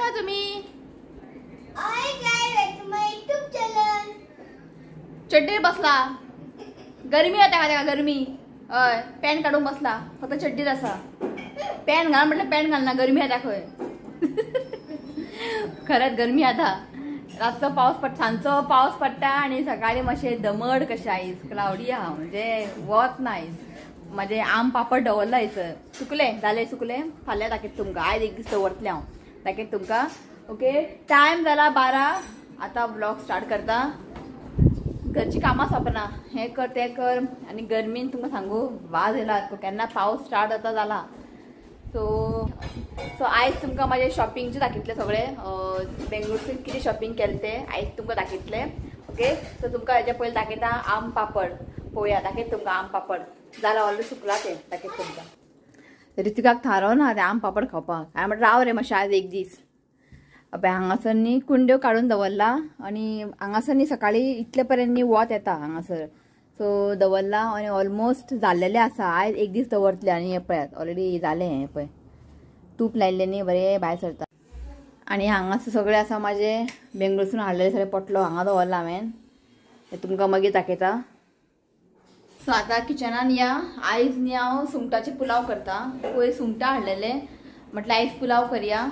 कशा तुम्ही? चड्डीर बसला, गरमी जाता का गरमी? हय, पॅन काडून बसला, फक्त चड्डीर आसा. पॅन घाल म्हटल्यार पॅन घालना, गरमी जाता खंय. खरेंच गरमी जाता. रातचो पावस पडटा, सांजचो पावस पडटा आनी सकाळी मातशें दमड कशें आयज क्लावडी आहा, म्हणजे वत ना आयज. म्हाजे आम पापड दवरला हयसर, सुकले जाले सुकले, फाल्यां दाखयता तुमकां. आयज एक दीस दवरतलें हांव, दाखयता तुमकां. ओके, टायम जाला 12. आतां व्लॉग स्टार्ट करता. घरची कामां सोंपना, हें कर तें कर, आनी गरमीन तुमकां सांगू वाज येयला, केन्ना पावस स्टार्ट जाता जाला. सो सो आयज तुमकां म्हाजें शॉपिंगचें दाखयतलें सगळें, बेंगलोरसून कितें शॉपिंग केलें तें आयज तुमकां दाखयतलें. ओके, सो तुमकां हेज्या पयलीं दाखयता आम पापड, पळोवया दाखयता तुमकां आम पापड जाला ऑलरेडी सुकला तें दाखयता तुमकां. ऋतिकाक थारो ना तें आम पापड खावपाक, हांवें म्हटलें राव रे मातशें आयज एक दीस. पळय हांगासर न्ही कुंड्यो काडून दवरला आनी हांगासर न्ही सकाळी इतले पर्यंत न्ही वत येता हांगासर, सो दवरला आनी ऑलमोस्ट जाल्लेलें आसा. आयज एक दीस दवरतलें. आनी हें पळयात ऑलरेडी जालें, हें पळय तूप लायिल्लें न्ही बरें भायर सरता. आनी हांगासर सगळें आसा म्हाजें बेंगलोरसून हाडलेलें सगळें पोटलो हांगा दवरला हांवें, तें तुमकां मागीर दाखयता. सो आतां किचनान या. आयज न्ही हांव सुंगटाचे पुलाव करता. पयर सुंगटां हाडलेले, म्हटल्यार आयज पुलाव करया.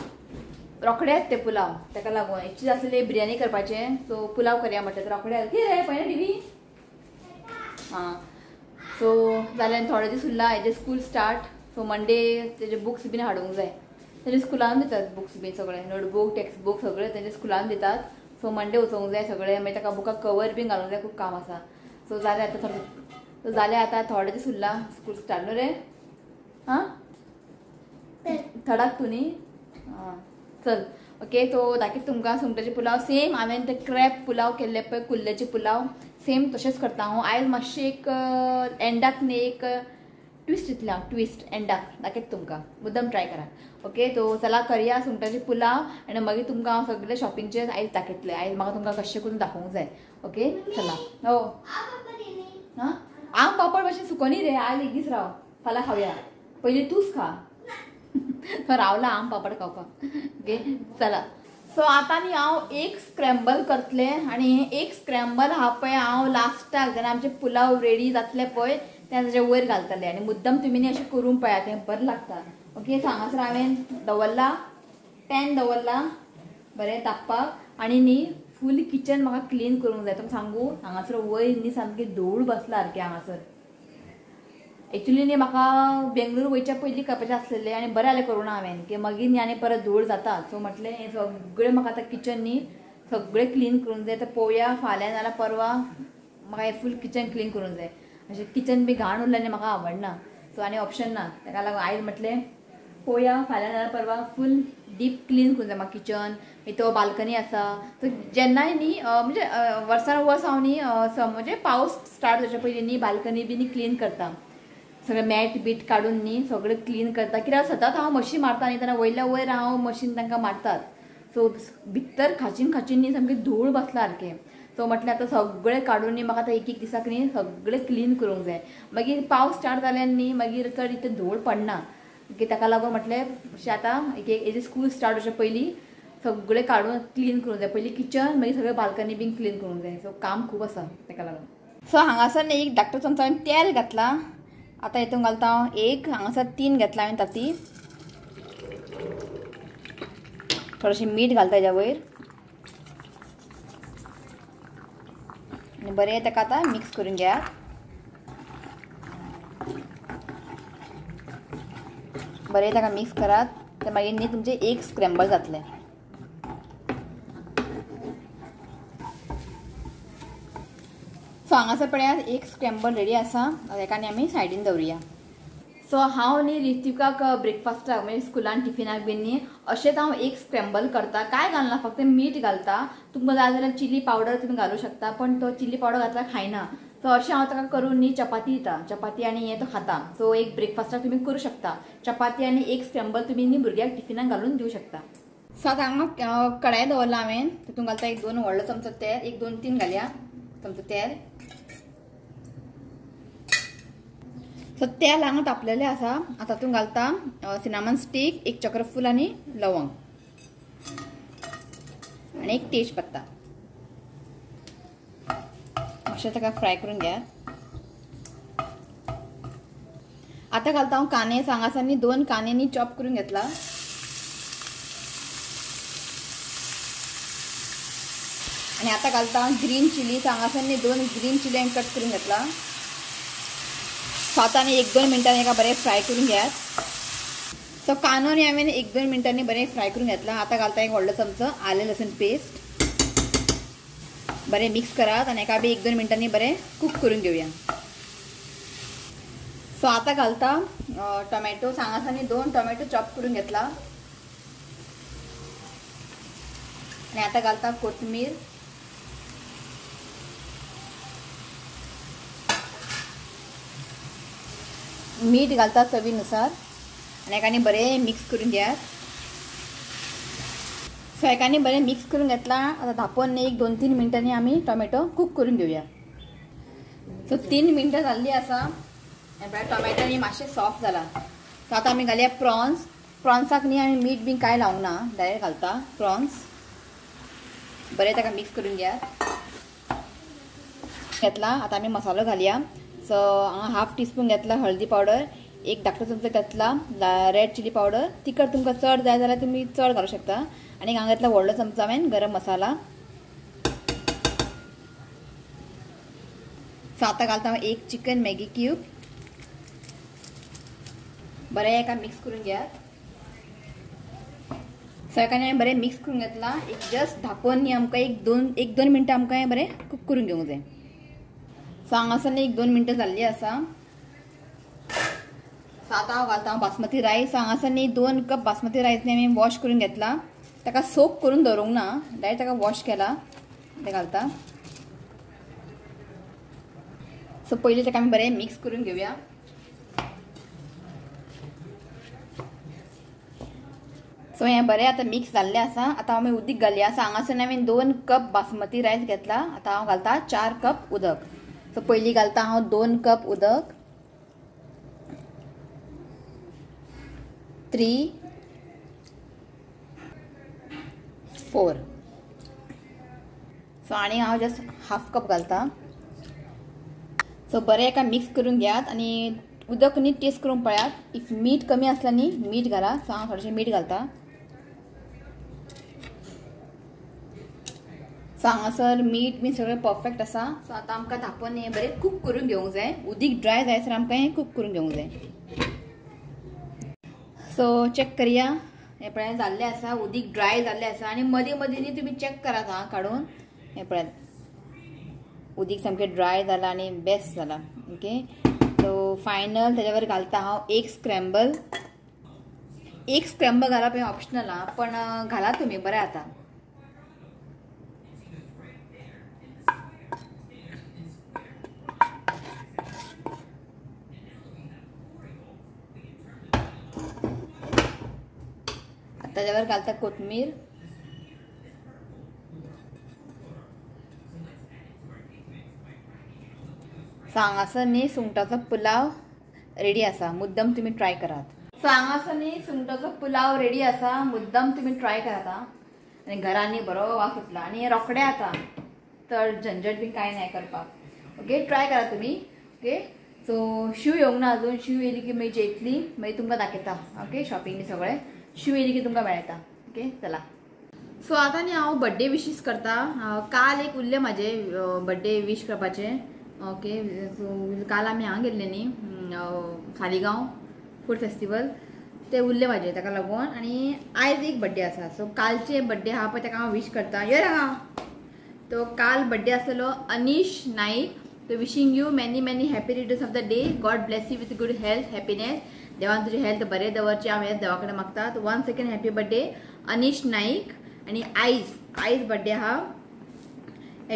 रोखडेच ते पुलाव, ताका लागून इच्छा आसलेली बिर्याणी करपाचें, सो पुलाव करया म्हटलें तर रोखडे. कितें रे पळयना टिवी? हां, सो जालें थोडे दीस उरला हेजे स्कूल स्टार्ट, सो मंडे तेजे बुक्स बीन हाडूंक जाय. तेजे स्कुलान दितात बुक्स बीन सगळे, नोटबूक टेक्स्टबूक सगळे तेजे स्कुलान दितात. सो मंडे वचोंक जाय सगळे, मागीर ताका बुकाक कवर बीन घालूंक जाय, खूब काम आसा. सो जालें आतां थोडे, सो जालें आतां थोडे दीस उरला स्कूल स्टार्ट न्हू रे. हां, थडाक तूं न्ही? हां चल. ओके, तो दाखयता तुमकां सुंगटाचे पुलाव. सेम हांवें ते क्रॅब पुलाव केल्ले पळय, कुल्ल्याचे पुलाव, सेम तशेंच करता हांव. आयज मातशें एक एंडाक न्ही एक ट्विस्ट दितलें हांव, ट्विस्ट एंडाक दाखयता तुमकां, मुद्दम ट्राय करा. ओके, तो चला करया सुंगटाचे पुलाव आनी मागीर तुमकां हांव सगळें शॉपिंगचें आयज दाखयतलें. आयज म्हाका तुमकां कशें करून दाखोवंक जाय. ओके चला. हो हां, आम पापड मातशें सुको न्ही रे, आयज एक दीस राव, फाल्यां खावया, पयलीं तूंच खा. तो रावला आम पापड खावपाक. ओके चला. सो आतां न्ही हांव एक स्क्रॅम्बल करतलें आनी एक स्क्रॅम्बल आहा पळय हांव लास्टाक जेन्ना आमचे पुलाव रेडी जातले पळय तेन्ना तेजे वयर घालतलें. आनी मुद्दम तुमी न्ही अशें करून पळयात, तें बरें लागता. ओके, सो हांगासर हांवें दवरला पॅन, दवरला बरें तापपाक. आनी न्ही फूल किचन म्हाका क्लीन करूंक जाय. तुमकां सांगू हांगासर वयर न्ही सामकी धूळ बसला सारकें हांगासर. एक्चुली न्ही म्हाका बेंगलोर वयच्या पयलीं करपाचें आसलेलें आनी बरें जालें करूं ना हांवें, की मागीर न्ही आनी परत धूळ जाता. सो म्हटलें हें सगळें म्हाका आतां किचन न्ही सगळें क्लीन करूंक जाय. आतां पळोवया फाल्यां नाल्यार परवां म्हाका हें फूल किचन क्लीन करूंक जाय. अशें किचन बी घाण उरलें न्ही म्हाका आवडना, सो आनी ऑप्शन ना. ताका लागून आयज म्हटलें पळोवया फाल्यां नाल्यार परवां फूल डीप क्लीन करूंक जाय म्हाका किचन. मागीर तो बाल्कनी आसा, सो जेन्नाय न्ही म्हणजे वर्सान वर्स हांव न्ही म्हणजे पावस स्टार्ट जावच्या पयलीं न्ही बाल्कनी बी न्ही क्लीन करता, सगळें मॅट बीट काडून न्ही सगळें क्लीन करता. कित्याक सतत हांव मशीन मारता न्ही तेन्ना वयल्या वयर हांव मशीन तांकां मारतात, सो भितर खाचीन खाचीन न्ही सामकी धूळ बसला सारकें. सो म्हटलें आतां सगळें काडून न्ही म्हाका आतां एक एक दिसाक न्ही सगळें क्लीन करूंक जाय. मागीर पावस स्टार्ट जाल्यार न्ही मागीर चड इतलें धूळ पडना, की ताका लागून म्हटलें अशें आतां एक एक स्कूल स्टार्ट जावच्या पयलीं सगळें काडून क्लीन करूंक जाय. पयलीं किचन, मागीर सगळें बाल्कनी बीन क्लीन करूंक जाय. सो काम खूब आसा ताका लागून. सो हांगासर न्ही एक धाकटो चमचो हांवें तेल घातलां. आतां हितून घालता हांव एक, हांगासर 3 घेतला हांवें ताती, थोडेशें मीठ घालता हेज्या वयर आनी बरें ताका आतां मिक्स करून घेयात. बरें ताका मिक्स करात, ते मागीर न्ही तुमचें एक स्क्रॅम्बल जातलें. सो हांगासर पळयात एक स्क्रॅम्बल रेडी आसा, हेका न्ही आमी सायडीन दवरुया. सो हांव न्ही ऋतिकाक ब्रेकफास्टाक म्हणजे स्कुलान टिफिनाक बीन न्ही अशेंच हांव एक स्क्रॅम्बल करता. कांय घालना, फक्त मीठ घालता. तुमकां जाय जाल्यार चिली पावडर तुमी घालूं शकता, पण तो चिली पावडर घातल्यार खायना. सो अशें हांव ताका करून न्ही चपाती दिता, चपाती आनी हें तो खाता. सो एक ब्रेकफास्टाक तुमी करूं शकता, चपाती आनी एक स्क्रॅम्बल तुमी न्ही भुरग्याक टिफिनाक घालून दिवं शकता. सो आतां हांगा कढाय दवरला हांवें, तितून घालता एक 2 व्हडलो चमचो तेल, 1 2 3 घालया चमचो तेल. सो तेल हांगा तापलेलें आसा. आतां तातूंत घालता सिनामन स्टीक, एक चक्रफूल आनी लवंग. आणि एक तेजपत्ता. मातशें ताका फ्राय करून घ्या. आतां घालता हांव कांदे. हांगासर न्ही 2 कांदे न्ही चॉप करून घेतला. आनी आतां घालता हांव ग्रीन चिली. हांगासर न्ही 2 ग्रीन चिली हांवें कट करून घेतला. सो आतां आनी 1-2 मिनटांनी एका बरें फ्राय करून घेयात. सो कांदो न्ही हांवें 1-2 मिनटांनी बरें फ्राय करून घेतला. आतां घालता एक व्हडलो चमचो आलें लसूण पेस्ट. बरें मिक्स करात आनी एका बी 1-2 मिनटांनी बरें कूक करून घेवया. सो आतां घालता टोमॅटो. हांगासर न्ही 2 टोमॅटो चॉप करून घेतला. आनी आतां घालता कोथमीर. मीठ घालता चवीनुसार आनी एकाने बरें मिक्स करून घेयात. सो एकाने बरें मिक्स करून घेतला. आतां धांपून 1-2-3 मिनटांनी आमी टोमॅटो कूक करून घेवया. सो 3 मिनटां जाल्ली आसा. टोमॅटो न्ही मातशें सॉफ्ट जाला. सो आतां आमी घालया प्रॉन्स. प्रॉन्साक न्ही आमी मीठ बी कांय लावंक ना, डायरेक्ट घालता प्रॉन्स. बरें ताका मिक्स करून घेयात. घेतला. आतां आमी मसालो घालया. सो हांगा 1/2 टीस्पून घेतला हळदी पावडर, 1 धाकटो चमचो घेतला रेड चिली पावडर. तिखट तुमकां चड जाय जाल्यार तुमी चड घालूंक शकता. आनी हांगा घेतला व्हडलो चमचो हांवें गरम मसाला. सो आतां घालता हांव 1 चिकन मॅगी क्यूब. बरें एका मिक्स करून घेयात. सो एकाने हांवें बरें मिक्स करून घेतला. एक जस्ट धांपून न्ही आमकां 1-2 मिनटां आमकां हें बरें कूक करून घेवंक जाय. सो हांगासर न्ही 1-2 मिनटां जाल्ली आसा. सो आतां हांव घालता हांव बासमती रायस. हांगासर न्ही 2 कप बासमती रायस न्ही हांवें वॉश करून घेतला. ताका सोक करून दवरूंक ना, डायरेक्ट ताका वॉश केला ते घालता. सो पयलीं ताका आमी बरें मिक्स करून घेवया. सो हें बरें आतां मिक्स जाल्लें आसा. आतां आमी उदीक घालया. सो हांगासर हांवें 2 कप बासमती रायस घेतला. आतां हांव घालता 4 कप उदक. सो पयलीं घालता हांव 2 कप उदक, 3, 4. सो आनी हांव जस्ट 1/2 कप घालता. सो बरें एका मिक्स करून घेयात आनी उदक न्ही टेस्ट करून पळयात. If मीठ कमी आसल्यार न्ही मीठ घाला. सो हांव थोडेशें मीठ घालता. सो हांगासर मीठ बी सगळें परफेक्ट आसा. सो आतां आमकां धांपून हें बरें कूक करून घेवंक जाय. उदीक ड्राय जायसर आमकां हें कूक करून घेवंक जाय. सो चॅक करया. हें पळयात जाल्लें आसा, उदीक ड्राय जाल्लें आसा. आनी मदीं मदीं न्ही तुमी चॅक करात हां काडून. हें पळयात उदीक सामकें ड्राय जालां आनी बेस्ट जालां. ओके सो फायनल ताच्यावर घालता हांव 1 स्क्रॅम्बल. 1 स्क्रॅम्बल घालप हें ऑप्शनल आहा, पण घाला तुमी बरें आतां. ताच्यावर घालता कोथमीर. सो हांगासर न्ही सुंगटाचो पुलाव रेडी आसा. मुद्दम तुमी ट्राय करात. सो हांगासर न्ही सुंगटाचो पुलाव रेडी आसा. मुद्दम तुमी ट्राय करात. आनी घरांनी बरो वास सुटला आनी रोखडे आतां, चड झंझट बी कांय नाय करपाक. ओके ट्राय करात तुमी. ओके सो शीव येवंक ना अजून. शीव येयली की मागीर जेयतली, मागीर तुमकां दाखयता. ओके शॉपिंग बी सगळें शीव येयली की तुमकां मेळटा. ओके चला. सो आतां न्ही हांव बड्डे विशीस करता. काल एक उरलें म्हाजें बड्डे वीश करपाचें. ओके सो काल आमी हांगा गेल्ले न्ही सालिगांव फूड फेस्टिवल, ते उरले म्हाजे ताका लागून. आनी आयज एक बड्डे आसा. सो कालचे बड्डे आहा पळय ताका हांव वीश करता. यो हांगा तो काल बड्डे आसलेलो अनीश नाईक. तो wishing you many many happy returns of the day. God bless you with good health happiness. देवान तुजी हेल्थ बरें दवरचें हांव हेच देवा कडेन मागता. 1 second happy birthday Anish Naik. आनी आयज बड्डे आहा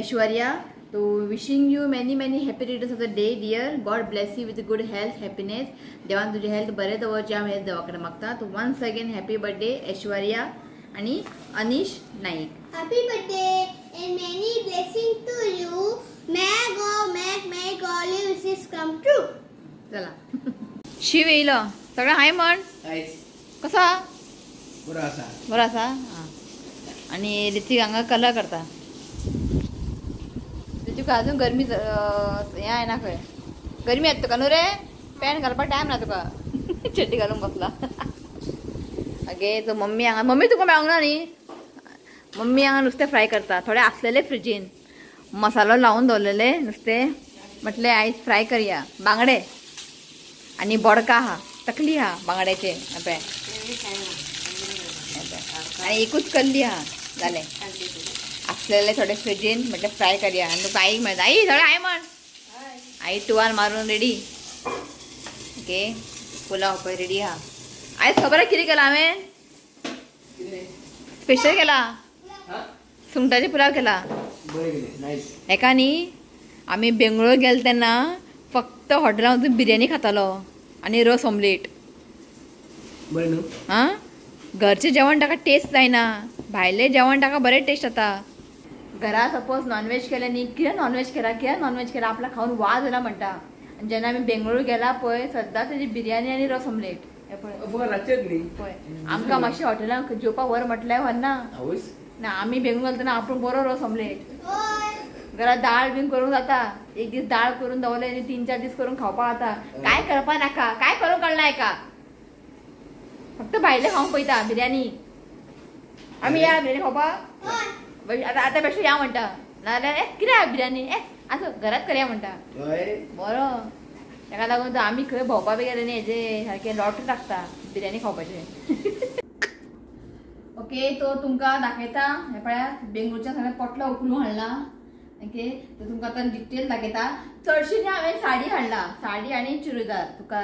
ऐश्वर्या. तो wishing you many many happy returns of the day dear. God bless you with good health happiness. देवान तुजी हेल्थ बरें दवरचें हांव हेच देवा कडेन मागता. तो 1 सेकेंड हॅपी बड्डे ऐश्वर्या आनी Anish Naik. Happy birthday and many blessing to you. May God make all your wishes come true. चला शिव येयलो सगळें हाय म्हण. कसा बरो आसा? बरो आसा. आनी ऋतिक हांगा कलर करता. तुका अजून गरमी हें येना खंय, गरमी येता तुका न्हू रे, पॅन घालपाक टायम ना तुका. चड्डी घालून बसला. ओके तो मम्मी हांगा, मम्मी तुका मेळोंक ना न्ही. मम्मी हांगा नुस्तें फ्राय करता. थोडे आसलेले फ्रिजीन मसालो लावन दवरलेले नुस्तें, म्हटलें आयज फ्राय करया. बांगडे आनी बोडका आहा, तकली आहा बांगड्याचे पळय, आनी एकूच कल्ली आहा. जालें आसलेले थोडे फ्रिजीन, म्हटलें फ्राय करया. आनी तुका आईक मेळटा, आई थोडे आई म्हण, आई तुवान मारून रेडी. ओके पुलाव पळय रेडी आहा. आयज खबर आहा कितें केलां हांवें? स्पेशल केला, सुंगटाचे पुलाव केला. हेका न्ही आमी बेंगळूर गेले तेन्ना फक्त हॉटेलान वचून बिर्याणी खातालो आनी रस ऑमलेट. आं, घरचें जेवण ताका टेस्ट जायना, भायलें जेवण ताका बरें टेस्ट जाता. घरा सपोज नॉनव्हेज केलें न्ही, कितें नॉनव्हेज केला, कितें नॉनव्हेज केला, आपल्याक खावन वाज येना म्हणटा. आनी जेन्ना आमी बेंगळूर गेला पळय सद्दां तेजी बिर्याणी आनी रस ऑमलेट. पळय आमकां मातशें हॉटेलान जेवपाक व्हर म्हटल्यार व्हरना ना. आमी बेंगळूर गेले तेन्ना आपूण बरो रस ऑमलेट. घरा दाळ बीन करूंक जाता, एक दीस दाळ करून दवरले आनी 3-4 दीस करून खावपाक जाता. काय करपा नाका, काय करूंक कळना हेका, फक्त भायलें खावंक पळयता बिर्याणी. आमी या बिर्याणी खावपाक आतां, आतां बेश्टे या म्हणटा, नाजाल्यार ए कितें आहा बिर्याणी, ए आसूं घरात करया म्हणटा. बरो ताका लागून आमी खंय भोंवपा बी गेले न्ही, हेजे सारकें लॉटरी लागता बिर्याणी खावपाचें. ओके तो तुमकां दाखयता हें पळयात, बेंगळूरच्यान सगळें पोटलो उखलून हाडला. ओके तो तुमकां आतां डिटेल दाखयता. चडशी न्ही हांवें साडी हाडला, साडी आनी चुडीदार. तुका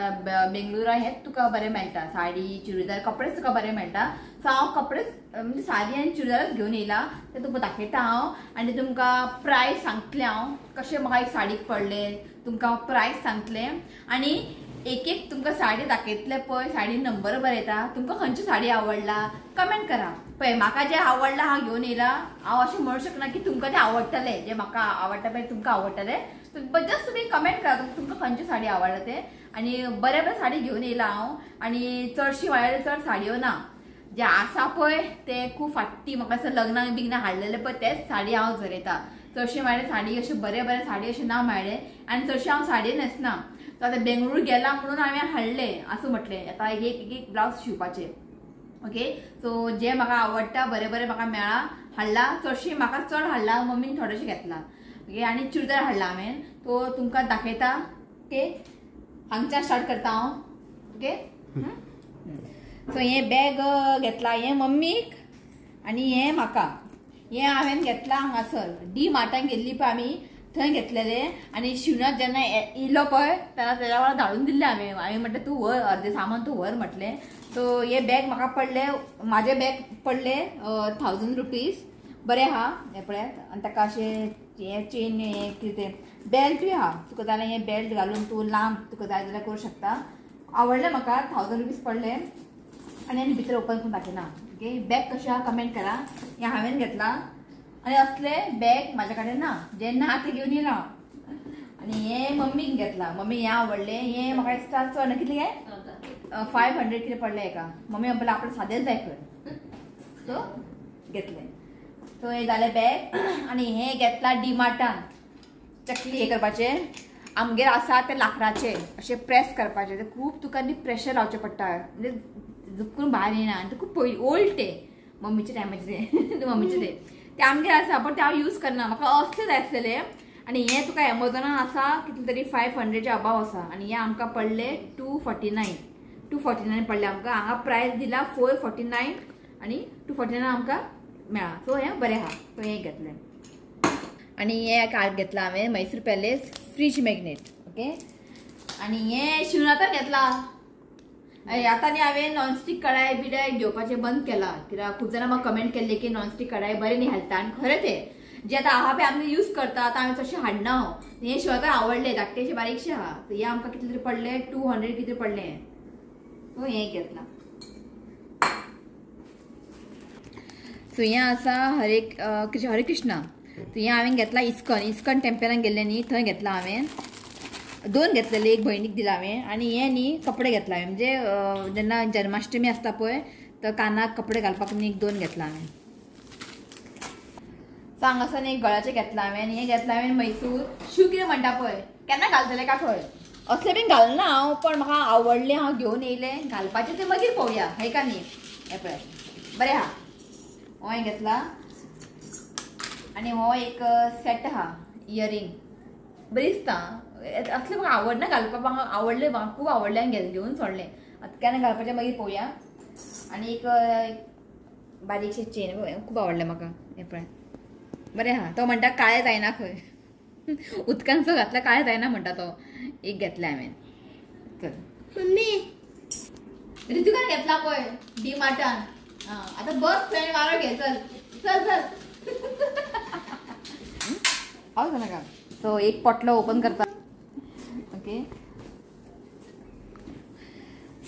बेंगळुरा हेंच तुका बरें मेळटा, साडी चुडीदार कपडेच तुका बरें मेळटा. सो हांव कपडेच म्हणजे साडी आनी चुडीदारच घेवन येयला, ते तुमकां दाखयता हांव. आनी तुमकां प्रायस सांगतलें हांव, कशें म्हाका एक साडीक पडलें तुमकां हांव प्रायस सांगतलें. आनी एक एक तुमकां साडी दाखयतले पळय, साडी नंबर बरयता, तुमकां खंयची साडी आवडला कमेंट करा. पळय म्हाका जें आवडलां हांव घेवन येयला, हांव अशें म्हणूंक शकना की तुमकां तें आवडटलें, जें म्हाका आवडटा पळय तुमकां आवडटलें. जस्ट तुमी कमेंट करा तुमकां खंयची साडी आवडला तें. आनी बरे बरे साडी घेवन येयला हांव. आनी चडशी म्हाज्या चड साडयो ना, जे आसा पळय ते खूब फाटी म्हाका असं लग्नाक बिग्नाक हाडलेले पळय तेच साडी हांव झरयता. चडशी म्हाजे साडी अशे बरे बरे साडी अशे ना मेळ्ळे आनी चडशी हांव साडी न्हेसना. सो आतां बेंगळूर गेला म्हणून हांवें हाडले आसूं म्हटलें, आतां एक एक ब्लावज शिंवपाचें. ओके सो जे म्हाका आवडटा बरें बरें म्हाका मेळ्ळा हाडला, चडशी म्हाका चड हाडला, मम्मीन थोडेशें घेतला. ओके आनी चुडीदार हाडला हांवें, तो तुमकां दाखयता. ओके हांगच्यान स्टार्ट करता हांव. ओके सो हें बॅग घेतला, हें मम्मीक आनी हें म्हाका. हें हांवें घेतलां हांगासर डी मार्टान गेल्ली पळय आमी, थंय घेतलेले. आनी शिवनाथ जेन्ना इलो पळय तेन्ना तेज्या वांगडा धाडून दिल्लें हांवें. हांवें म्हटलें तूं व्हर अर्दें सामान तूं व्हर म्हटलें. सो हे बॅग म्हाका पडलें, म्हाजें बॅग पडलें 1000 रुपीज. बरें आहा हें पळयात. आनी ताका अशें हें चेन हें कितें बेल्टूय आहा, तुका जाल्यार हें बेल्ट घालून तूं लांब तुका जाय जाल्यार करूं शकता. आवडलें म्हाका, 1000 रुपीज पडले. आनी आनी भितर ओपन करून दाखयना. ओके बॅग कशें आहा कमेंट करा. हें हांवें घेतलां आनी असलें बॅग म्हाज्या कडेन ना, जें ना तें घेवन येयला. आनी हें मम्मीक घेतलां, मम्मी हें आवडलें. हें म्हाका दिसता चड कितलें हें 500 कितें पडलें हेका. मम्मी म्हणलें आपणें सादेंच जाय खंय, सो घेतलें. सो हें जालें बॅग. आनी हें घेतलां डी मार्टान, चकली हें करपाचें. आमगेर आसा ते लांकडाचे अशें प्रेस करपाचें, ते खूब तुका न्ही प्रेशर लावचें पडटा, म्हणजे झुकून भायर येना. आनी ते खूब पयलीं ओल्ड ते मम्मीच्या टायमाचे, ते मम्मीचे ते ते आमगेर आसा, पण ते हांव यूज करना, म्हाका असले जाय आसलेले. आनी हें तुका एमेझॉनान आसा कितले तरी 500 अबाव आसा. आनी हें आमकां पडलें 249, 249 पडलें आमकां. हांगा प्रायस दिला 449 आनी 249 आमकां मेळ्ळा. सो हें बरें आहा, सो हें घेतलें. आनी हें कार्ड घेतलां हांवें Mysore palace fridge magnet. Okay आनी हें शिवनाथान घेतलां. आतां न्ही हांवें नॉनस्टीक कढाय बिडाय घेवपाचें बंद केलां, कित्याक खूब जाणां म्हाका कमेंट केल्ले की नॉनस्टीक कढाय बरें न्ही हेल्था. आनी खरें तें, जें आतां आहा पळय आमी यूज करता, आतां हांवें चडशें हाडना हांव. हें शिवनाथाक आवडलें, धाकटेशें बारीकशें आहा. हें आमकां कितलें तरी पडलें 200 कितें पडलें. सो हें घेतलां. सो हें आसा हरे कृष्णा. सो हें हांवें घेतलां इस्कॉन, इस्कॉन टेम्पलान गेल्लें न्ही थंय घेतलां हांवें. दोन घेतलेले, एक भयणीक दिला हांवें. आनी हें न्ही कपडे घेतला हांवें, म्हणजे जेन्ना जन्माष्टमी आसता पळय तर कानाक कपडे घालपाक न्ही एक दोन घेतला हांवें. सो हांगासर एक गळ्याचें घेतलां हांवें, हें घेतलां हांवें मैसूर शू कितें म्हणटा पळय, केन्ना घालतलें काय खंय असलें बीन घालना हांव, पण म्हाका आवडलें हांव घेवन येयलें, घालपाचें तें मागीर पळोवया हय का न्ही. हें पळय बरें आहा, हो हें घेतला. आनी हो एक सेट आहा इयरिंग, बरी दिसता, असलें म्हाका आवडना घालपाक, म्हाका आवडलें, म्हाका खूब आवडलें आनी घेवन सोडलें. आतां केन्ना घालपाचें मागीर पळोवया. आनी एक बारीकशें चेन खूब आवडलें म्हाका, हें पळय बरें आहा. तो म्हणटा काळें जायना खंय, उदकान सो घातला काळें जायना म्हणटा तो, एक घेतलें हांवें. चल मम्मी ऋतुकान घेतला पळय डी मार्टान. आं आतां बस थंय वारो घे, चल चल चल. हांव नाका. सो एक पोटलो ओपन करता. ओके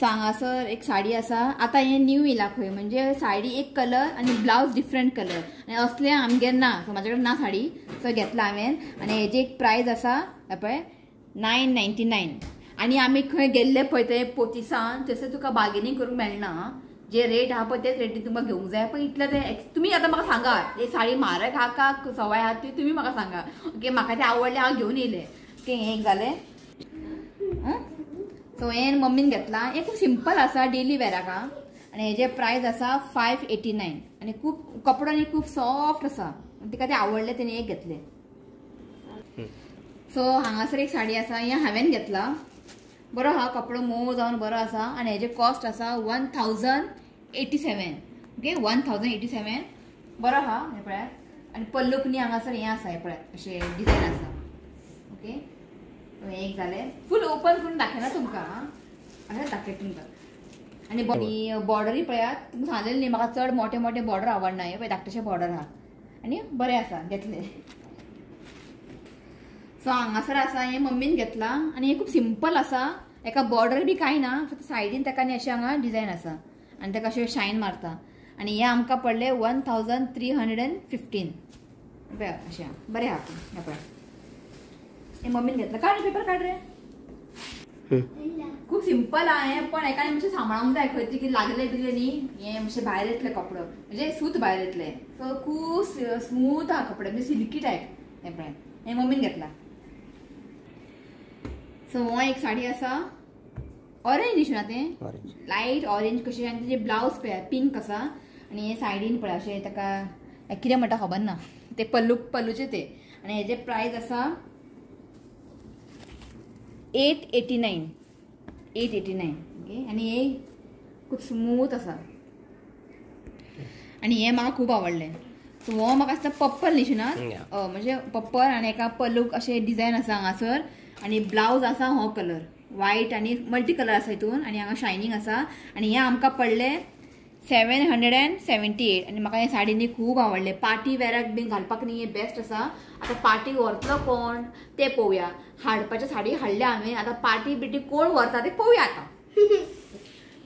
सो हांगासर एक साडी आसा, आतां हें न्यू येयला खंय, म्हणजे साडी एक कलर आनी ब्लावज डिफरंट कलर, आनी असलें आमगेर ना, सो म्हाजे कडेन ना साडी, सो घेतला हांवें. आनी हेजी एक प्रायज आसा पळय 999. आनी आमी खंय गेल्ले पळय ते पोतिसान, थंयसर तुका बार्गेनींग करूंक मेळना, जे रेट आहा पळय तेच रेटीन तुमकां घेवंक जाय. पण इतलें ते तुमी आतां म्हाका सांगा हे साडी म्हारग आहा का सवाय आहा ती तुमी म्हाका सांगा. ओके म्हाका तें आवडलें हांव घेवन येयलें. ओके हें एक जालें. सो हें मम्मीन घेतलां, हें खूब सिंपल आसा डेली वेराक. आनी हेजे प्रायज आसा 589. आनी खूब कपडो न्ही खूब सॉफ्ट आसा, तिका तें आवडलें तेणें एक घेतलें. सो हांगासर एक साडी आसा, हें हांवें घेतला, बरो आहा कपडो, मोव जावन बरो आसा. आनी हेजे कॉस्ट आसा 1087. ओके 1087 बरो आहा हें पळयात. आनी पल्लूक न्ही हांगासर हें आसा, हें पळयात अशें डिजायन आसा. ओके हें एक जालें, फूल ओपन करून दाखयना तुमकां, अशें दाखयता तुमकां. आनी बॉर्डरूय पळयात, तुमकां सांगलेलें न्ही म्हाका चड मोठे मोठे बॉर्डर आवडना, हें पळय धाकटेशे बॉर्डर आहा आनी बरें आसा घेतलें. सो हांगासर आसा हें मम्मीन घेतलां आनी हें खूब सिंपल आसा, एका बॉर्डर बी कांय ना, फक्त सायडीन ताका न्ही अशें हांगा डिजायन आसा आनी ताका अशें शायन मारता. आनी हें आमकां पडलें 1315. पळय अशें बरें आहा हें पळय, हें मम्मीन घेतलां. काड पेपर काड रे, खूब सिंपल आहा हें, पण एका मातशें सांबाळूंक जाय, खंय तरी लागलें बिगलें न्ही हें मातशें भायर येतलें कपडो, म्हणजे सूत भायर येतलें. सो खूब स्मूथ आहा कपडे, म्हणजे सिल्की टायप. हें पळय हें मम्मीन घेतलां. सो हो एक साडी आसा ऑरेंज न्ही तें, लायट ऑरेंज कशें, आनी तेजें ब्लावज पळय पिंक आसा. आनी हे सायडीन पळय अशें ताका कितें म्हणटा खबर ना, ते पल्लू पल्लूचें तें. आनी हेजें प्रायज आसा 889. 889. ओके आनी हे खूब स्मूथ आसा आनी हें म्हाका खूब आवडलें. सो हो म्हाका दिसता पर्पल न्ही शिनात, म्हणजे पर्पल आनी एका पल्लूक अशें डिजायन आसा हांगासर. आनी ब्लावज आसा हो कलर व्हायट आनी मल्टी कलर आसा हितून, आनी हांगा शायनींग आसा. आनी हें आमकां पडलें 778. आनी म्हाका हें साडी न्ही खूब आवडलें, पार्टी वेराक बीन घालपाक न्ही हें बेस्ट आसा. आतां पार्टी व्हरतलो कोण तें पळोवया, हाडपाच्या साडी हाडल्या हांवें, आतां पार्टी बिटी कोण व्हरता तें पळोवया आतां.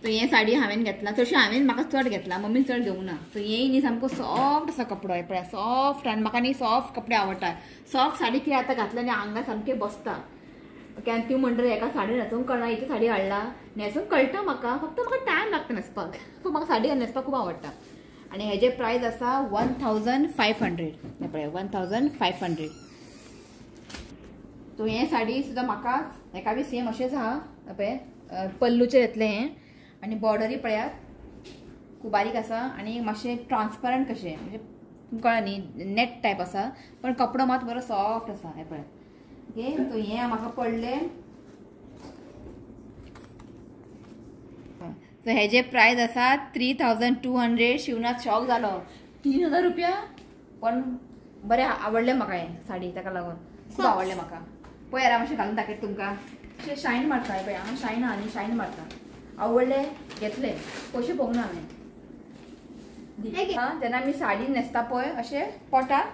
सो हें साडी हांवें घेतला, चडशें हांवें म्हाका चड घेतला, मम्मीन चड घेवंक ना. सो हें न्ही सामको सॉफ्ट आसा कपडो, हें पळय सॉफ्ट, आनी म्हाका न्ही सॉफ्ट कपडे आवडटा. सॉफ्ट साडी कितें आतां घातल्या न्ही आंगा सामकें बसता. ओके आनी ती म्हणटा एका साडी न्हेसूंक कळना, इतली साडी हाडला न्हेसूंक कळटा म्हाका, फक्त म्हाका टायम लागता न्हेसपाक, पूण म्हाका साडी न्हेसपाक खूब आवडटा. आनी हेजे प्रायज आसा 1500. हें पळय 1500. सो हें साडी सुद्दां म्हाका हेका बी सेम अशेंच आहा, पळय पल्लूचें येतलें हें. आनी बॉर्डरूय पळयात खूब बारीक आसा आनी मातशें ट्रान्सपरंट कशें, म्हणजे तुमकां कळ्ळें न्ही, नेट टायप आसा, पण कपडो मात बरो सॉफ्ट आसा. हें पळय. ओके सो हें म्हाका पडलें. सो हेजे प्रायज आसा 3200. शिवनाथ शॉक जालो, 3000 रुपया, पण बरें आवडलें म्हाका हें साडी, ताका लागून खूब आवडलें म्हाका. पळय हांव मातशें घालून दाखयता तुमकां, अशें शायन मारता पळय हांगा, शायन आहा न्ही, शायन मारता. आवडलें घेतलें, पयशे पळोवंक ना हांवें. जेन्ना आमी साडी न्हेसता पळय अशें पोटाक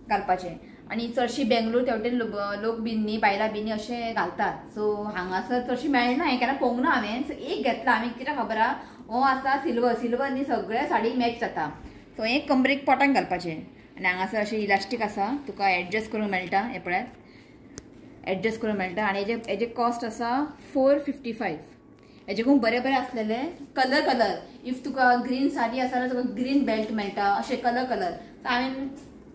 घालपाचें. आनी चडशी बेंगलोर तेवटेन लोक बीन न्ही बायलां बीन अशें घालतात. सो हांगासर चडशी मेळना, हें केन्ना पळोवंक ना हांवें. सो एक घेतला हांवें, कित्याक खबर आहा, हो आसा सिल्वर, सिल्वर न्ही सगळ्या साडी मॅच जाता. सो हें कमरेक पोटाक घालपाचें. आनी हांगासर अशें इलास्टीक आसा, तुका एडजस्ट करूंक मेळटा, हें पळयात एडजस्ट करूंक मेळटा. आनी हेजे कॉस्ट आसा 455. हेजे खूब बरे बरे आसलेले कलर कलर, if तुका ग्रीन साडी आसा जाल्यार तुका ग्रीन बेल्ट मेळटा, अशें कलर कलर. सो हांवें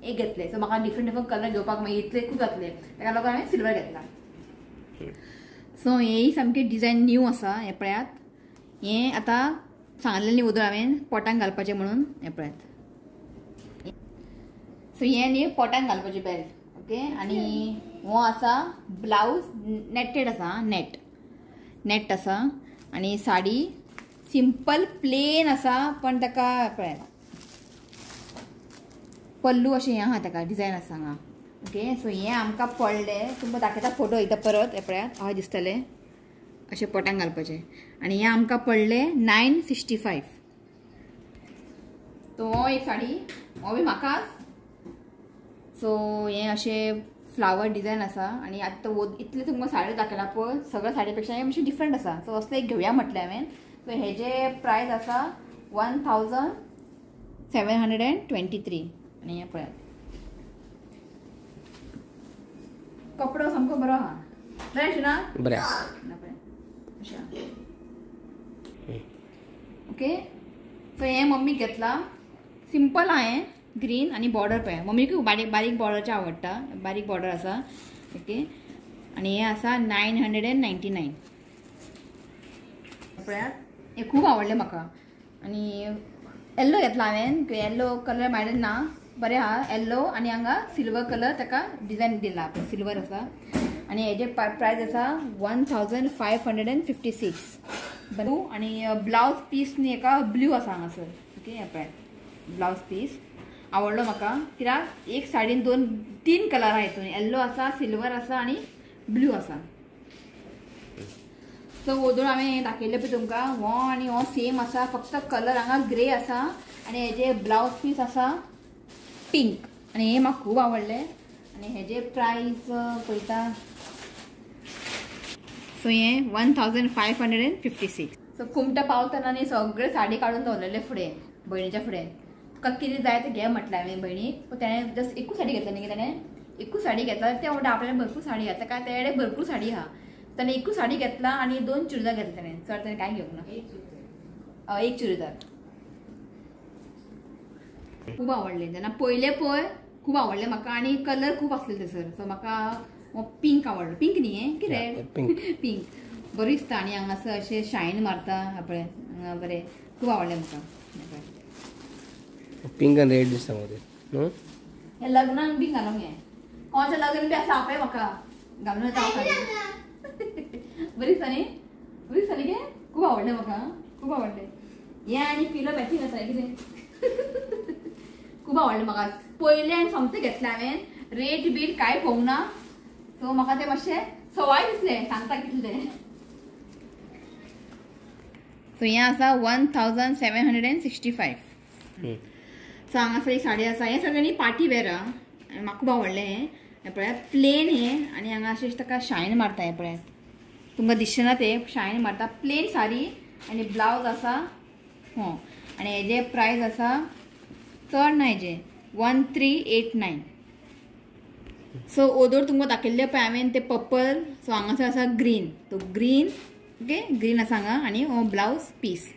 एक घेतले. सो म्हाका डिफरंट डिफरंट कलर घेवपाक मागीर इतले खूब जातले, ताका लागून हांवें सिल्वर घेतला. सो हें सामकें डिजायन न्यू आसा. हें पळयात, हें आतां सांगलें न्ही वोदोळ हांवें पोटांक घालपाचें म्हणून. हें पळयात. सो हें न्ही पोटांक घालपाचें बेल्ट. ओके, आनी हो आसा ब्लावज नेटेड आसा, नेट नेट आसा. आनी साडी सिंपल प्लेन आसा, पण ताका पळयात पल्लू अशें हें आहा, ताका डिजायन आसा हांगा. ओके, सो हें आमकां पडलें. तुमकां दाखयता फोटो एकदां परत. हें पळयात, हय दिसतलें अशें पोटांक घालपाचें. आनी हें आमकां पडलें 965. तो हो एक साडी, हो बी म्हाकाच. सो हें अशें फ्लावर डिजायन आसा. आनी आतां इतले तुमकां साडी दाखयला पळय, सगळ्या साडी पेक्षा हें मातशें डिफरंट आसा. सो असलें एक घेवया म्हटलें हांवें. सो हेजे प्रायस आसा 1723. आनी हें पळयात, कपडो सामको बरो आहा. बरें ना? बरें. ओके, सो हें मम्मीक घेतला. सिंपल आहा हें, ग्रीन आनी बॉर्डर पळय. मम्मीक बारीक बारीक बॉर्डरचें आवडटा, बारीक बॉर्डर आसा. ओके, आनी हें आसा 999. पळयात, हें खूब आवडलें म्हाका. आनी येल्लो घेतला हांवें, येल्लो कलर म्हाजे ना, बरें आहा येल्लो. आनी हांगा सिल्वर कलर ताका डिजायन दिला पळय, सिल्वर आसा. आनी हेजे प्रायस आसा 1556. आनी ब्लावज पीस न्ही एका ब्लू आसा हांगासर. ओके, हें पळय ब्लावज पीस आवडलो म्हाका, कित्याक एक साडीन 2-3 कलर आहा हितून, येल्लो आसा, सिल्वर आसा आनी ब्लू आसा. सो वोदोळ हांवें दाखयलें पळय तुमकां, हो आनी हो सेम आसा, फक्त कलर हांगा ग्रे आसा. आनी हेजे ब्लावज पीस आसा पिंक. आनी हें म्हाका खूब आवडलें. आनी हेजे प्रायस पळयता. सो हें 1556. सो कुमटा पावतना न्ही सगळे साडी काडून दवरलेले फुडें, भयणीच्या फुडें. तुका कितें जाय तें घे म्हटलें हांवें भयणीक, पूण तेणें जस्ट एकूच साडी घेतली न्ही, तेणें एकूच साडी घेतला. तें म्हणटा आपल्याला भरपूर साडी आहा, ताका तेणे भरपूर साडी आहा. ताणें एकूच साडी घेतला आनी 2 चुडीदार घेतले तेणें, चड तेणें कांय घेवंक ना, एक चुडीदार. खूब आवडलें जेन्ना पयलें पळय, खूब आवडलें म्हाका. आनी कलर खूब आसलेले थंयसर. सो म्हाका पिंक आवडलो. पिंक न्ही हें की रेड? पिंक बरें दिसता. आनी हांगासर अशें शायन मारता पळय हांगा, बरें खूब आवडलें म्हाका. पिंक आनी रेड दिसता म्हाका. हें लग्नाक बी घालूंक, हें कोणाचें लग्न बी आसा आपय म्हाका घालून येता. बरी दिसता न्ही, बरी दिसता न्ही गे? खूब आवडलें म्हाका, खूब आवडलें हें. आनी पिलो मॅचिंग आसा कितें, खूब आवडलें म्हाका. पयलें आनी सोमतें घेतलें हांवें, रेट बीट कांय पळोवंक ना. सो म्हाका तें मातशें सवाय दिसलें, सांगता कितलें. सो हें आसा 1765. सो हांगासर एक साडी आसा, हें सगळें न्ही पार्टी वेर आहा. म्हाका खूब आवडलें हें. हें पळयात प्लेन हें, आनी हांगा अशें ताका शायन मारता. हें पळयात, तुमकां दिसचें ना तें, शायन मारता. प्लेन साडी आनी ब्लावज आसा हो. आनी हेजे प्रायस आसा चड ना, हेजे 1389. सो ओदोर तुमकां दाखयल्लें पळय हांवें तें पर्पल. सो हांगासर आसा ग्रीन, तो ग्रीन. ओके, ग्रीन आसा हांगा. आनी हो ब्लावज पीस.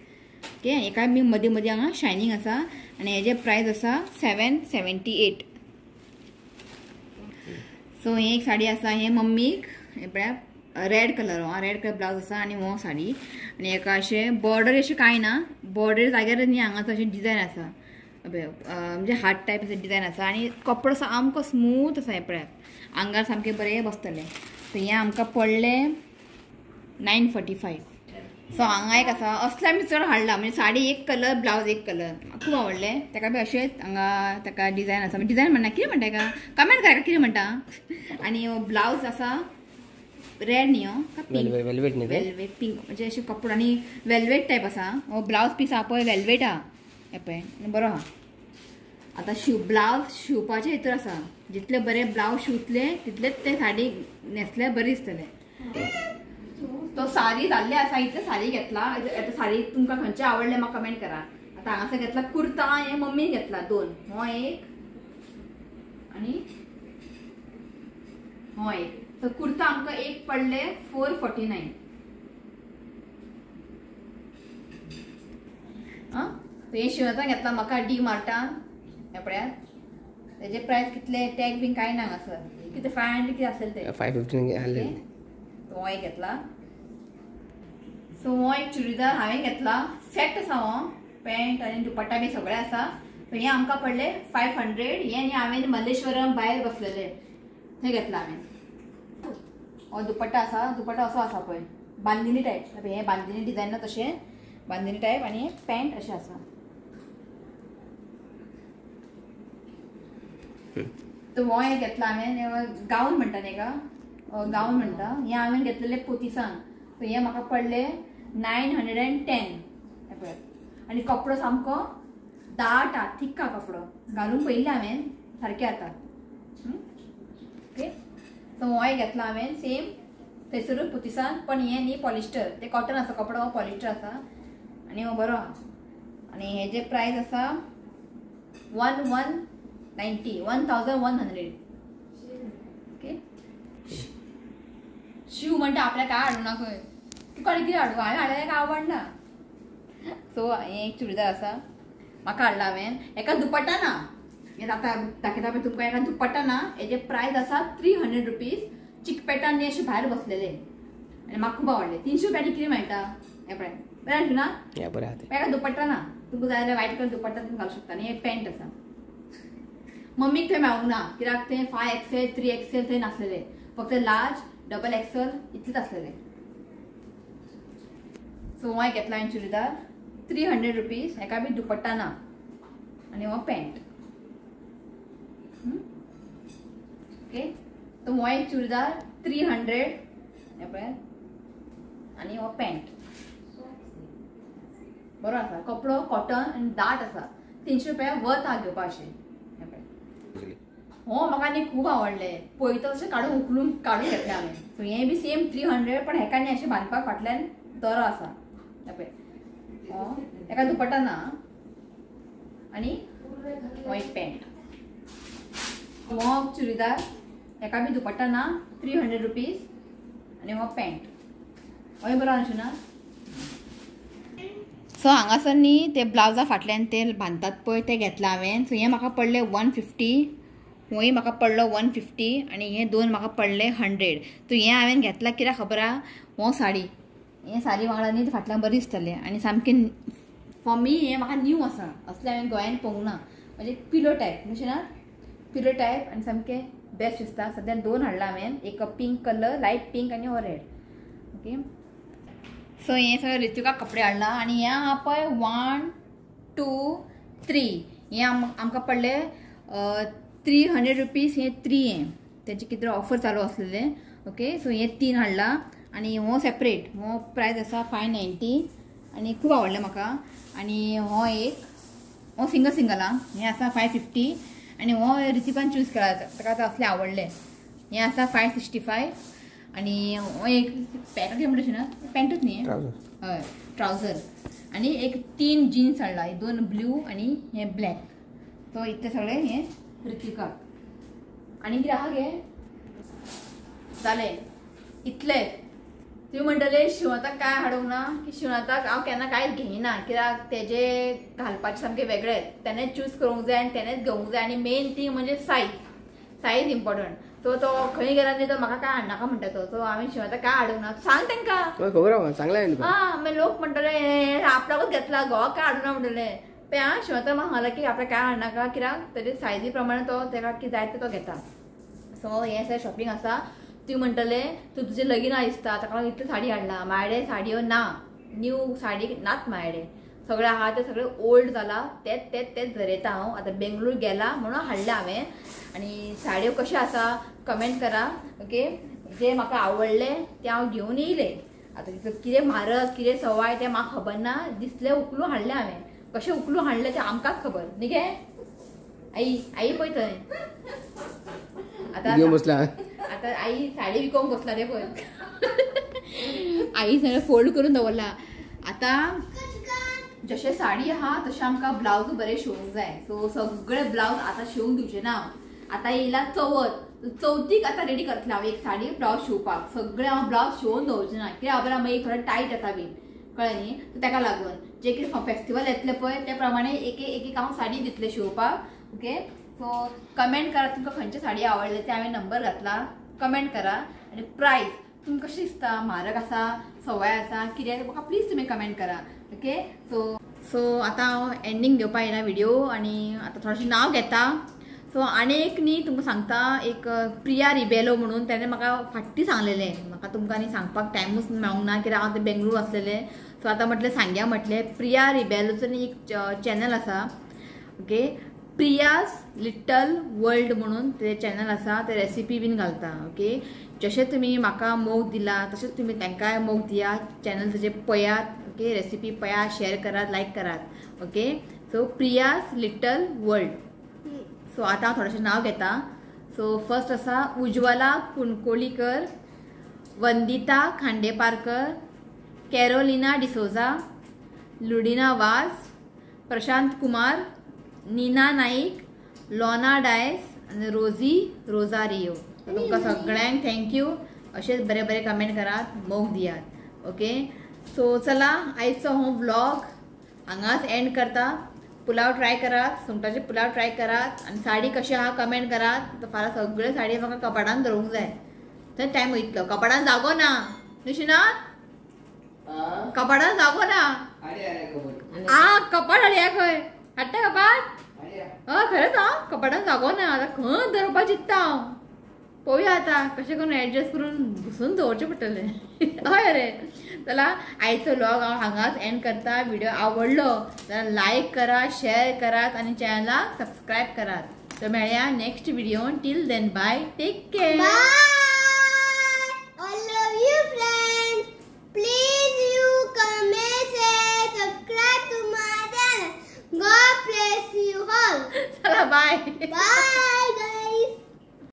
ओके, हेका बी मदीं मदीं हांगा शायनींग आसा. आनी हेजे प्रायस आसा 778. सो हें एक साडी आसा, हें मम्मीक. हें पळयात रेड कलर, हो रेड कलर ब्लावज आसा. आनी हो साडी, आनी हेका अशें बॉर्डर अशें कांय ना, बॉर्डर जाग्यार न्ही हांगासर अशें डिजायन आसा, म्हणजे हार्ट टायप अशें डिजायन आसा. आनी कपडो सामको स्मूथ आसा. हें पळयात, आंगार सामकें बरें बसतलें. सो हें आमकां पडलें 945. सो हांगा एक आसा, असलें आमी चड हाडला, म्हणजे साडी एक कलर, ब्लावज एक कलर. खूब आवडलें ताका बी. अशेंच हांगा ताका डिजायन आसा, डिजायन म्हणना कितें म्हणटा हेका, कमेंट करा कितें म्हणटा. आनी ब्लावज आसा रेड न्ही हो, वेलवेट न्ही, वेलवेट पिंक, म्हणजे अशें कपडो आनी वेलवेट टायप आसा. हो ब्लावज पीस आहा पळय वेलवेट आहा, हें पळय बरो आहा. आतां ब्लावज शिंवपाचें हितूर आसा, जितले बरे ब्लावज शिंवतले तितलेच ते साडी न्हेसल्यार बरी दिसतले. तो साडी जाल्ले आसा, इतले साडी घेतला. आतां साडी तुमकां खंयचे आवडले म्हाका कमेंट करा. आतां हांगासर घेतला कुर्ता, हें मम्मीन घेतला 2, हो एक आनी हो एक. सो कुर्ता आमकां एक पडले 449. आं, हें शिवता घेतला म्हाका डी मार्टान. हें पळयात, तेजे प्रायस कितले टॅग बीन कांय ना हांगासर कितें 500 कितें आसलें ते 515 आसलें. हो एक घेतला. सो हो एक चुडीदार हांवें घेतला, सेट आसा हो, पॅन्ट आनी दुपट्टा बी सगळें आसा. सो हें आमकां पडलें 500. हें न्ही हांवें मल्लेश्वरम भायर बसलेलें थंय घेतला हांवें. हो दुपट्टा आसा, दुपट्टा असो आसा पळय बांदिनी टायप, हें बांदिनी डिजायन ना तशें बांदिनी टायप आनी पॅन्ट अशें आसा. तो हो एक घेतला हांवें, गावन म्हणटा न्ही का, गावन म्हणटा. हें हांवें घेतलेलें पोतिसान. सो हें म्हाका पडलें 910 पळय. आनी कपडो सामको दाट आ, थिक आ कपडो, घालून पळयल्लें हांवें सारकें आतां. ओके सो हो एक घेतला हांवें सेम थंयसरूच पोतिसान, पण हें न्ही पॉलिस्टर, तें कॉटन आसा कपडो, हो पॉलिस्टर आसा आनी हो बरो आहा. आनी हेजे प्रायस आसा 1190, 1100. ओके शिव म्हणटा आपल्याक काय हाडूं ना खंय, तुका कितें हाडूं, हांवें हाडलें काय आवडना. सो हें एक चुडीदार आसा म्हाका हाडला हांवें. एका दुपट्टा ना, हें दाखयता पळय तुमकां, एका दुपट्टा ना. हेजे प्रायस आसा 300 रुपीज. चिकपेटान न्ही अशें भायर बसलेले आनी म्हाका खूब आवडलें. 300 रुपयांनी कितें मेळटा हें पळय, बरें आसा ना. बरें आसा. एका दुपट्टा ना, तुमकां जाय जाल्यार व्हायट कलर दुपट्टा तुमी घालूंक शकता. आनी हें पॅन्ट आसा. मम्मीक थंय मेळूंक ना कित्याक तें 5XL 3XL थंय नासलेले, फक्त लार्ज डबल एक्सेल इतलेच आसलेले. सो हो घेतला हांवें चुडीदार 300 रुपीज. हेका बी दुपट्टा ना आनी हो पॅन्ट. ओके तो हो एक चुडीदार 300 हें पळय आनी हो पॅन्ट बरो आसा, कपडो कॉटन आनी दाट आसा. 300 रुपया वर्थ आहा घेवपा अशें. हें पळय हो म्हाका न्ही खूब आवडलें, पळयता तशें काडून उखलून काडून घेतलें हांवें. सो हें बी सेम 300, पण हेका न्ही अशें बांदपाक फाटल्यान दोरो आसा. हें पळय हो हेका दुपट्टा ना आनी हो एक पॅन्ट. हो चुडीदार हेका बी दुपट्टा ना, 300 रुपीज आनी हो पॅन्ट. होय बरो आसा ना. सो हांगासर न्ही ते ब्लावजा फाटल्यान ते बांदतात पळय ते घेतला हांवें. सो हें म्हाका पडलें 150, होय म्हाका पडलो 150 आनी हे दोन म्हाका पडले 100. सो हें हांवें घेतलां कित्याक खबर आहा, हो साडी, हें साडी वांगडा न्ही फाटल्यान बरी दिसतलें आनी सामकें फॉर मी हें म्हाका न्यू आसा, असलें हांवें गोंयान पळोवंक ना. म्हणजे पिलो टायप न्हू ना, पिलो टायप आनी सामकें बेस्ट दिसता. सद्या दोन हाडला हांवें, एक पिंक कलर लायट पिंक आनी हो रेड. ओके सो हें सगळें ऋतिका कपडे हाडला आनी हें आहा पळय 1 2 3 हें आमकां पडले 300 रुपीज. हें 3 हें तेजें कितें ऑफर चालू आसलेलें. ओके सो हें 3 हाडला आनी हो सेपरेट हो प्रायस आसा 590 आनी खूब आवडलें म्हाका. आनी हो एक हो सिंगल सिंगल आहा, हें आसा 550 आनी हो ऋतिकान चूज केला, ताका आतां असलें आवडलें. हें आसा 565 आनी हो एक पॅन्ट कितें म्हणटा ना, पॅन्टूच न्ही, हय ट्रावजर. आनी एक 3 जीन्स हाडला, 2 ब्लू आनी हें ब्लॅक. सो इतलें सगळें हें ऋतिका. आनी कितें आहा गे जालें इतलें. तुमी म्हणटले शिवनाथाक काय हाडूंक ना, की शिवनाथाक हांव केन्ना कांयच घेयना कित्याक तेजे घालपाचे सामके वेगळेच, तेणेच चूज करूंक जाय आनी तेणेच घेवंक जाय. आनी मेन थिंग म्हणजे सायज, सायज इम्पॉर्टंट. सो तो खंय गेला न्ही तो म्हाका काय हाडनाका म्हणटा तो. सो हांवें शिवनाथाक काय हाडूंक ना, सांग तांकां खबर आहा, सांगलें हां. मागीर लोक म्हणटले आपणाकूच घेतला, घोवाक काय हाडूं ना म्हणटले. पळय आं शिवनाथाक म्हाका सांगलां की आपल्याक काय हाडनाका कित्याक तेजे सायजी प्रमाणे तो तेका कितें जाय तें तो घेता. सो हें सगळें शॉपिंग आसा. तुमी म्हणटले तूं तुजें लगीन दिसता ताका लागून इतल्यो साडी हाडला, म्हाजे साडयो ना, न्यू साडी नात म्हाजे, सगळें आहा तें सगळें ओल्ड जाला, तेच तेच तेच झरयता हांव. आतां बेंगलोर गेला म्हणून हाडलें हांवें. आनी साडयो कश्यो आसा कमेंट करा. ओके जे म्हाका आवडलें तें हांव घेवन येयलें. आतां तितून कितें म्हारग कितें सवाय तें म्हाका खबर ना, दिसलें उखलून हाडलें हांवें. कशें उखलून हाडलें तें आमकांच खबर न्ही गे आई, आई पळय थंय आतां आतां आई साडी विकोंक बसला रे पळय. आई सगळें फोल्ड करून दवरला. आतां जशें साडी आहा तशें आमकां ब्लावज बरें शिवूंक जाय. सो सगळे ब्लावज आतां शिवूंक दिवचें ना. आतां येयला चवथ, चवथीक आतां रेडी करतलें हांव एक साडी ब्लावज शिवपाक. सगळें हांव ब्लावज शिवून दवरचें ना कित्याक खबर मागीर थोडें टायट येता बीन, कळ्ळें न्ही. ताका लागून जे कितें फेस्टिवल येतलें पळय त्या प्रमाणे एक एक हांव साडी दितलें शिवपाक. ओके सो कमेंट करा तुमकां खंयची साडी आवडली ते हांवें नंबर घातला, कमेंट करा. आनी प्रायस तुमकां कशें दिसता, म्हारग आसा सवाय आसा कितें म्हाका प्लीज तुमी कमेंट करा. ओके सो सो आतां हांव एंडींग घेवपा येयला व्हिडिओ आनी आतां थोडेशें नांव घेता. सो आनी एक न्ही तुमकां सांगता, एक प्रिया रिबेलो म्हणून तेणें म्हाका फाटी सांगलेलें, म्हाका तुमकां न्ही सांगपाक टायमूच मेळोंक ना कित्याक हांव तें बेंगळूर आसलेलें. सो आतां म्हटलें सांगया म्हटलें प्रिया रिबेलोचो न्ही एक चॅनल आसा. ओके प्रियास लिटल वर्ल्ड म्हणून ते चॅनल आसा, ते रेसिपी बीन घालता. ओके जशें तुमी म्हाका मोग दिला तशेंच तुमी तांकांय मोग दियात, चॅनल तेजे पळयात. ओके रेसिपी पळयात, शेअर करात, लायक करात. Okay so Priya's little world. So आतां हांव थोडेशें नांव घेता. सो फर्स्ट आसा उज्वला कुणकोलीकर, वंदिता खांडेपारकर, कॅरोलिना डिसोजा, लुडिना वाज, प्रशांत कुमार, नीना नाईक, लोना डायस आनी रोजी रोजारियो. तुमकां सगळ्यांक thank you. अशेंच बरे बरे कमेंट करात, मोग दियात. ओके सो चला आयचो हो व्लॉग हांगाच एंड करता. पुलाव ट्राय करात, सुंगटाचे पुलाव ट्राय करात आनी साडी कशी आहा कमेंट करात. फाल्यां सगळे साडी म्हाका कपाटान दवरूंक जाय, थंय टायम वयतलो. कपाटान जागो ना निशिनाथ, कपाटान जागो ना. आ कपाट हाडया खंय हाडटा कपाट? हय खरेंच हांव कपाटान जागो ना, आतां खंय दवरपाक चिंत्ता हांव. पळोवया आतां कशें करून एडजस्ट करून घुसून दवरचें पडटलें. हय रे चला आयचो व्लॉग हांव हांगाच एंड करता. व्हिडिओ आवडलो जाल्यार लायक करा, शेअर करात आनी चॅनलाक सबस्क्रायब करात. तर मेळया next व्हिडिओन. Till then bye, take care. I love you friends. Please you comment, share, subscribe to my channel. God bless you all. चला बाय. बाय.